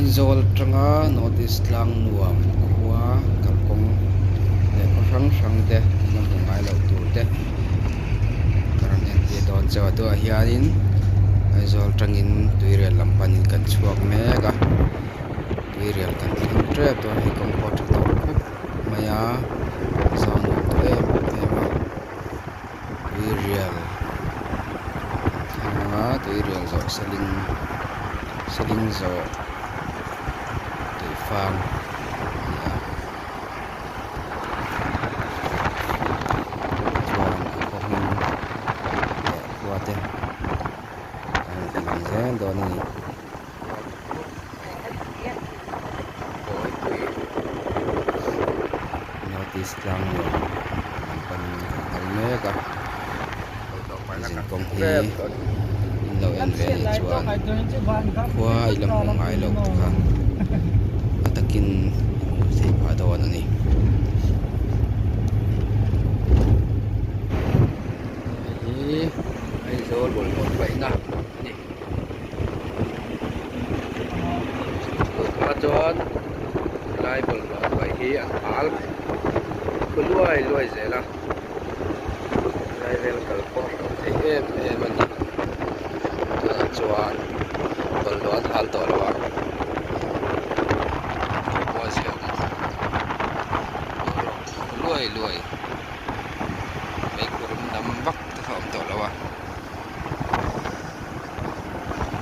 Aizawl atanga North East tlang nuam khua kalkawng leh khaw hrang hrang te la hmu ngai loh tur te ka rawn entir dawn chauh a tunah hianin Aizawl atangin tuirial lam panin kan chhuak mek a tuirial kan thleng tep dawn a hei kawng pawh a tha tawh khawp mai a zau nuam tawh em em a. Tuirial kan thleng ang a tuirial zawh seling seling zawh keifang a ni a chuan a khaw hming leh a khua te a rawn ti lang zel dawn a ni. North East Tlangnuam lam panin kan kal mek a zinkawng hi in lo en ve anih chuan khua i la hmuh ngai loh te kha a takin in hmuh theih phah dawn a ni. Hei hi Aizawl bawlhhlawh paihna a ni. Tunah chuan helai bawlhhlawh paih hi an hal khu luai luai zel a helai vel kal pawh a hrehawm thei em em a ni tunah chuan bawlhhlawh an hal tawh lo a pawh a ziah awm boruak khu luai luai meikhur nam vak te kha a awm tawh lo a.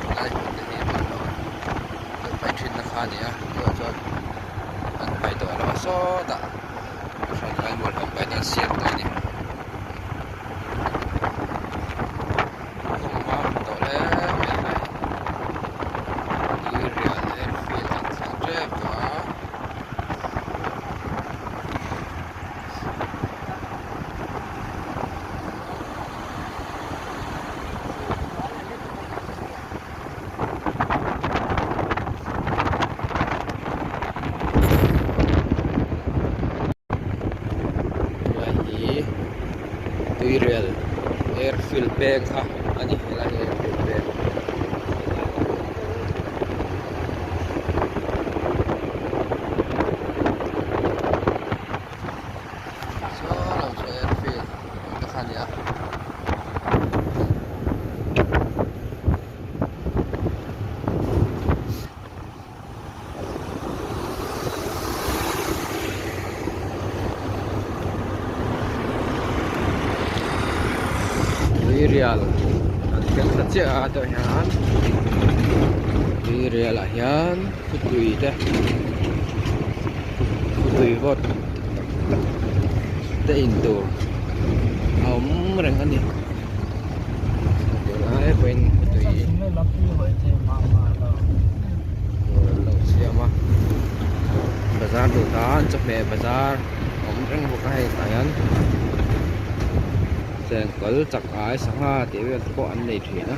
Helai hmun te hi bawlhhlawh an paih thin na kha a ni a tunah chuan an paih tawh lo a sawtah a hran khan bawlhhlawh paihna an siam tawh a ni kawng a mam tawh hle mai a tuirial airfield an thleng tep tawh a. Helai hi tuirial airfield peng kha a ni helai hi airfield peng saw lo chu airfield te kha a ni a. Tuirial an thleng thla chiah a tah hian tuirial ah hian khawpui te khawpui vawt tak tak te in tur a awm reng a ni tunlai pawhin tui tur an lo siam a bazar duh tan chawhmeh bazar a awm reng bawk a hei tah hian chengkawl chak ai sangha tih vel te pawh an nei thin a.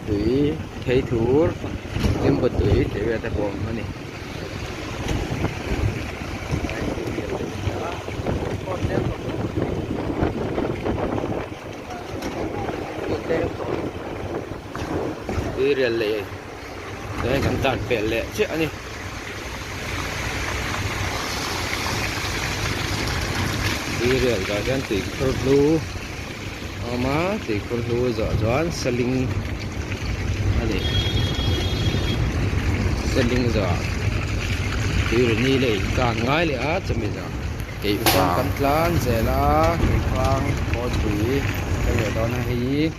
Tui thei thur limbu tui tih vel te pawh a awm a ni. Tuirial leh chuan kan tlan pel leh chiah a ni. Tuirial ah hian tuikhur hlu a awm a tuikhur hlu zawh chuan seling a ni seling zawh ah tuirini leh in tan ngai leh a chumi zawh keifang kan tlan zel a keifang kawlpui ka leh dawn a hei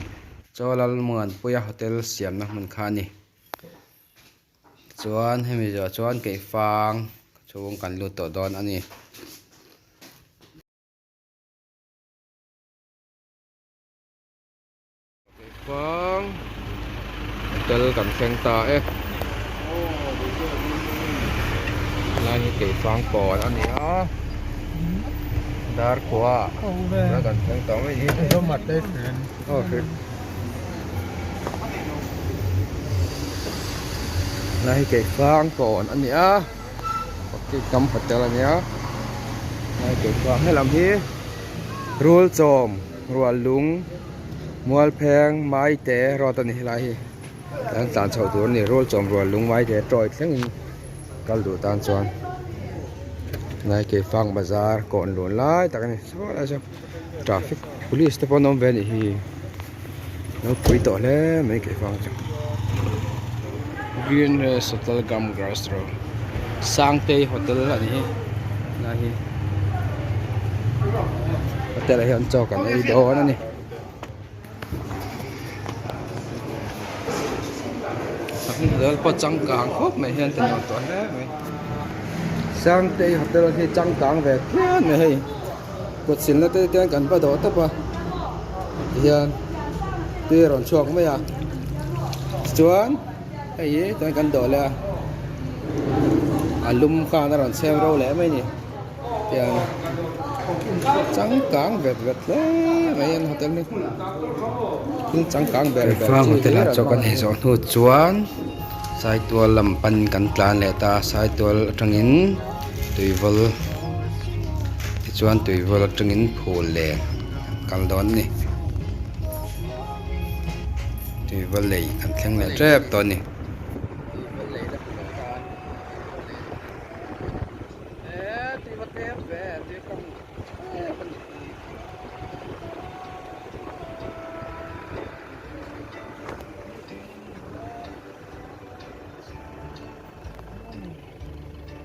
chaw lalmuanpuia hotel siamna hmun kha a ni. Chuan hemi zawh chuan keifang chhung kan lut tawh dawn a ni. Keifang hotel kan thleng ta e. Helai hi keifang kawn a ni a. Darkhua kan thleng tawh mai hi. Helai hi keifang kawn a ni a Orchid kam hotel a nia helai keifang helam hi Rulchawm Ruallung Mualpheng Maite road a ni helai hi kan tlan chhoh tur a ni Rulchawm Ruallung Maite tawi thlengin kal duh tan chuan helai Keifang bazar kawn lun lai tak a ni saw lai saw traffic police te pawh an awm ve a nih hi ropui tawh hle mai Keifang chu Green Rest Hotel Gum Gastro Sangtei hotel a ni hi helai hi hotel ah hian chaw kan ei dawn a ni. Hotel pawh changkang khawp mai hian ti nuam tawh hle mai Sangtei hotel hi changkang ve phian mai hei kut silna te te kan va dawh tawp a tihian tui a rawn chhuak mai a tichuan hei hi chuan kan dawh leh a a lum khan a rawn chhem ro leh mai a ni. Tiang changkang vet vet hle mai an hotel hi thil changkang ber ber chi hotel ah chaw kan ei zawh hnu chuan saitual lam pan kan tlan leh ta saitual atangin tuivawl tichuan tuivawl atangin phul len kal dawn a ni tuivawl lei kan thleng leh tep tawh a ni.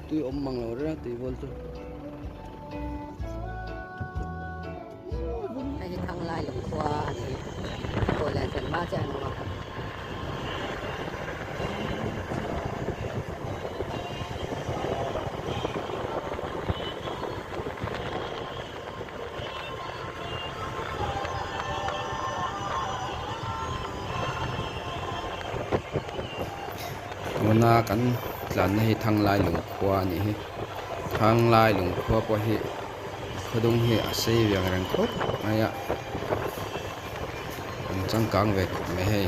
Tui awm mang lo reng a tui vawl chu. Hei hi Thanglai lungkhua a ni. Pawh leh thlen hma chiah an awm a. Tuna kan tlanna hi Thanglai lungkhua a nih hi. Thanglai lungkhua pawh hi khawdung hi a sei ve ang reng khawp mai a an changkang ve khawp mai hei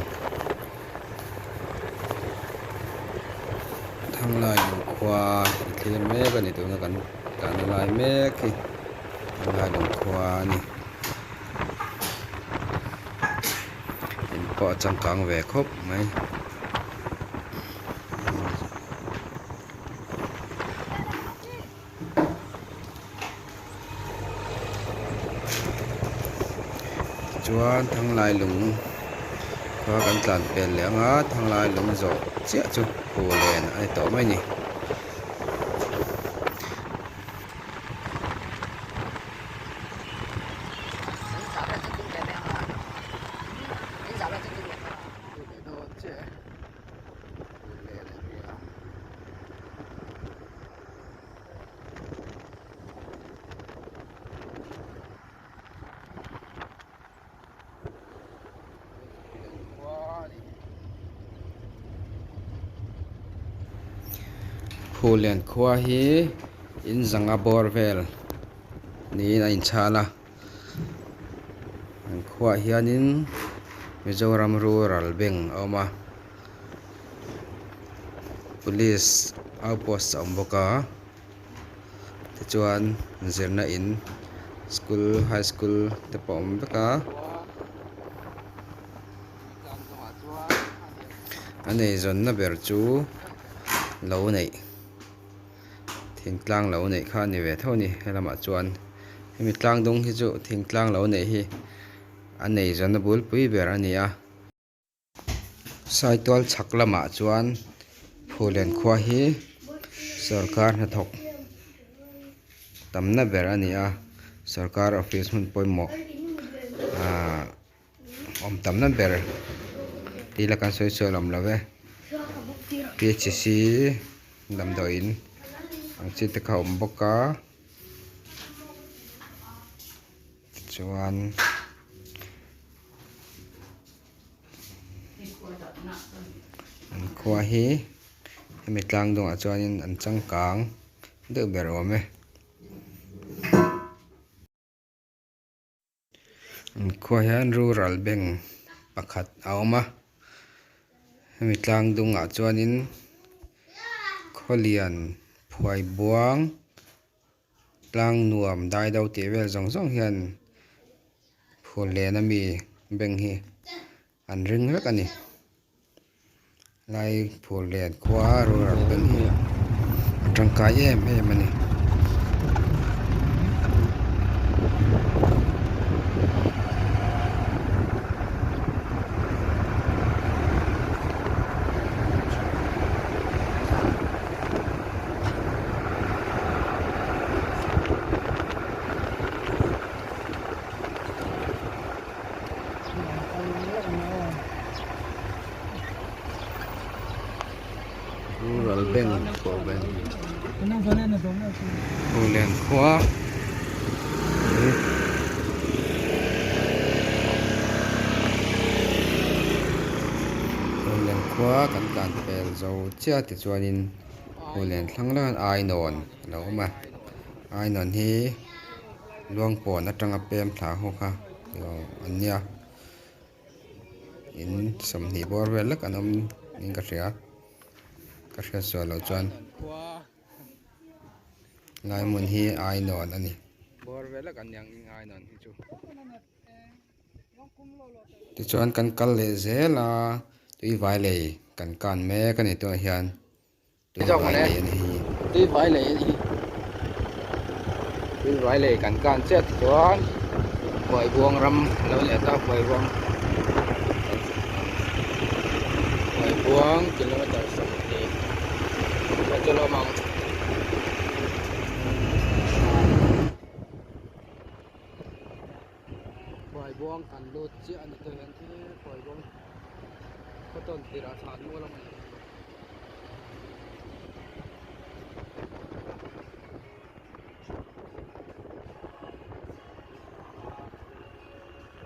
Thanglai lungkhua i thlir mek a ni tuna kan tlanna lai mek hi Thanglai lungkhua a ni in pawh a changkang ve khawp mai. Chuan Thanglai lung khua kan tlan pel leh ang a Thanglai lung zawh chiah chu Phullen a ni tawh mai a ni. Phulian khua hi in zanga bawr vel niin a inchhal a an khuaah hianin Mizoram rural bank a awm a. Police outpost a awm bawk a tichuan zirna in school high school te pawh a awm vek a a neizawnna ber chu lo neih thingtlang lo neih kha a ni ve tho a ni helamah chuan hemi tlang dung hi chu thingtlang lo neih hi a neizawnna bulpui ber a ni a. Saitual chhak lamah chuan Phulen khua hi sorkar hnathawk tamna ber a ni a sorkar office hmun pawimawh ahh awm tamna ber tih ila kan sawi sual awm lo e p h c damdawiin ang chi te kha a awm bawk a tichuan. An khua hi hemi tlang dawngah chuanin an changkang deuh ber awm e. An khua hian rural bank pakhat a awm a hemi tlang dungah chuanin khawlian phuaibuang tlang nuam dai do tih vel zawng zawng hian. Phullen ami bank hi an ring vek a ni. Lai Phullen khua rural bank hi a tangkai em em a ni. Rural Bank pawh bank Phullen khua Phullen khua kan tlan fel zo chiah tichuanin Phullen thlang laiah Ainawn a lo awm a Ainawn hi. Luangpawn atanga pem thla ho kha an nia in 20 bawr vel lek an awm niin ka hria ka hriat sual loh chuan lai hmun hi ainawn a ni. Tichuan kan kal leh zel a tuivai lei kan kan mek a ni tunah hian. Tui vai lei a ni hi. Tui vai lei a ni hi. Tui vai lei kan kan chiah tichuan Phuaibuang ram a lo leh ta Phuaibuang Phuaibuang kilometer 20 chuan chu lawm ang. Phuaibuang kan lut chiah a ni tawh hian khi Phuaibuang khaw tawn tirh ah thlan mual a ni.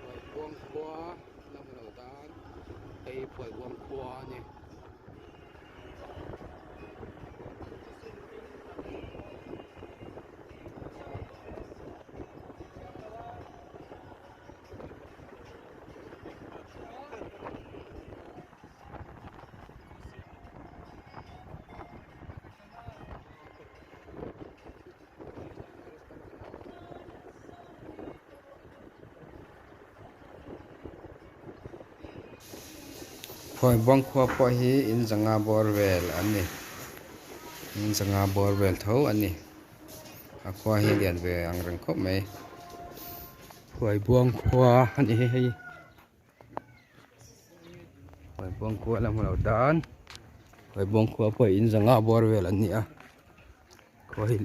Phuaibuang khua la hmu lo tan hei Phuaibuang khua a ni. Phuaibuang khua pawh hi in zanga bawr vel an ni in zanga bawr vel tho an ni a khua hi a lian ve ang reng khawp mai Phuaibuang khua a ni hei. Phuaibuang khua la hmu lo tan Phuaibuang khua pawh in zanga bawr vel an ni a khua hi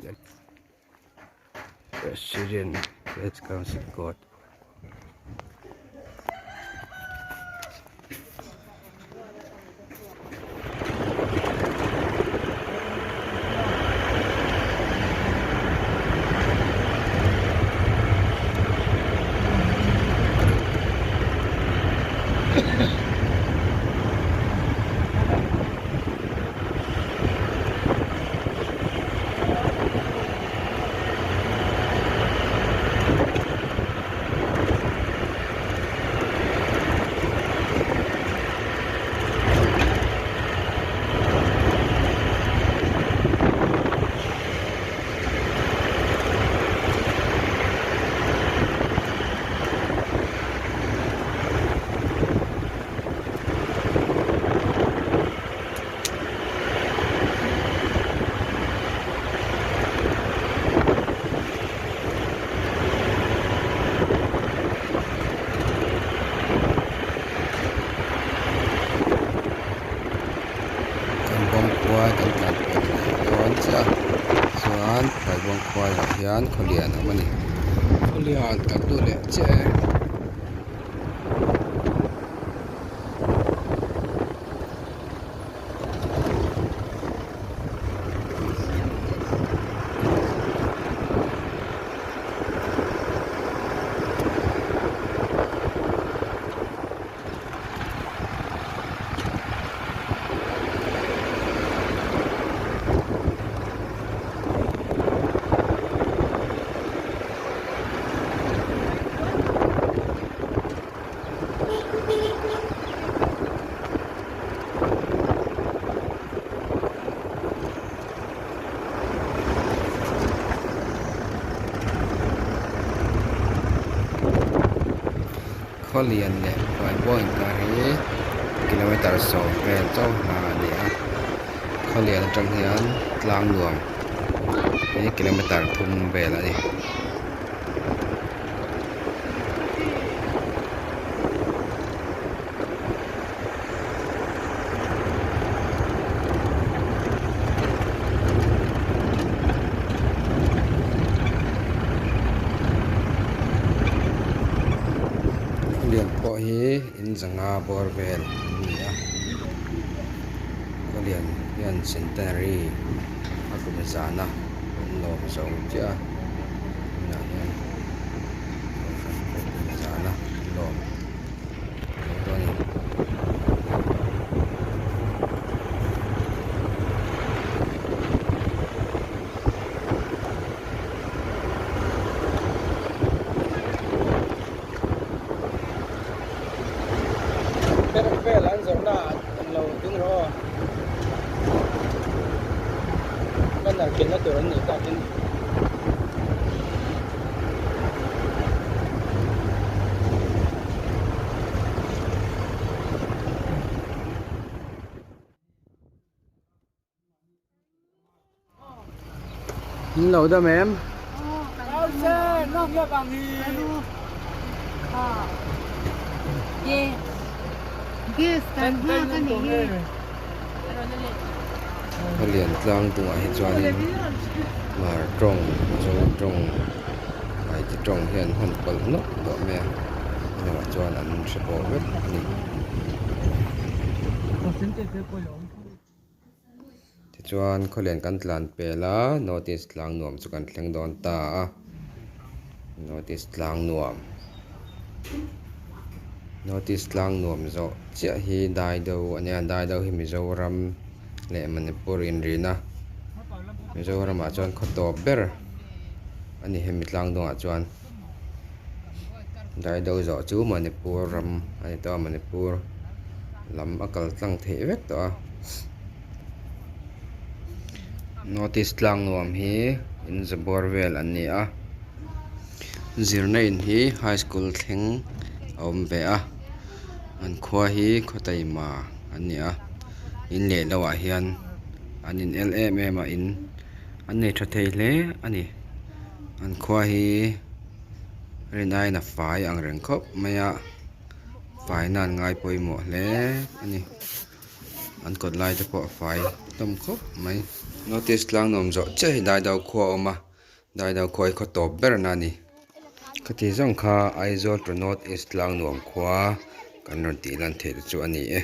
President Village Council Court. Kan bawng khua kan tlan pel leh dawn chiah a chuan Phuaibuang khua ah hian khawlian a awm a ni khawlian kan duh leh chiah e. Khawlian leh Phuaibuang inkar hi kilometer sawm vel chauh hla a ni a Khawlian atang hian tlang nuam hi kilometer thum vel a ni. Khawlian pawh hi in zanga bawr vel an ni a Khawlian hian centenary a kum zana an lawm zo chiah a tunah hian kohhran pawh kum zana an lawm. Vel an zawrhna ah an lo ding rawh aw banner kilhna tur an nih takin. In lo dam em? Khawlian tlang tungah hi chuanin Hmar tawng Mizo tawng Paite tawng hian hman pawlh nawk duah mai a lamah chuan an hre pawh vek a ni. Tichuan khawlian kan tlan pel a North East tlang nuam chu kan thleng dawn ta a North East tlang nuam North East tlang nuam zawh chiah hi Daido a nia Daido hi Mizoram leh Manipur inrina Mizoramah chuan khaw tawp ber a ni hemi tlang dawngah chuan Daido zawh chu Manipur ram a ni tawh a Manipur lam a kal tlang theih vek tawh a North East tlang nuam hi in za bawr vel an ni a zirna in hi high school thleng a awm ve a an khua hi khaw taima an ni a in leh lo ah hian an in el em em a in an nei tha thei hle a ni an khua hi rin aiin a fai ang reng khawp mai a faina an ngai pawimawh hle a ni an kawt lai te pawh a fai hlawm khawp mai north east tlang nuam zawh chiah hi daido khua a awm a daido khua hi khaw tawp ber na a ni khati zawng kha Aizawl to north east tlang nuam khua kan rawn tih lan theih te chu a ni e.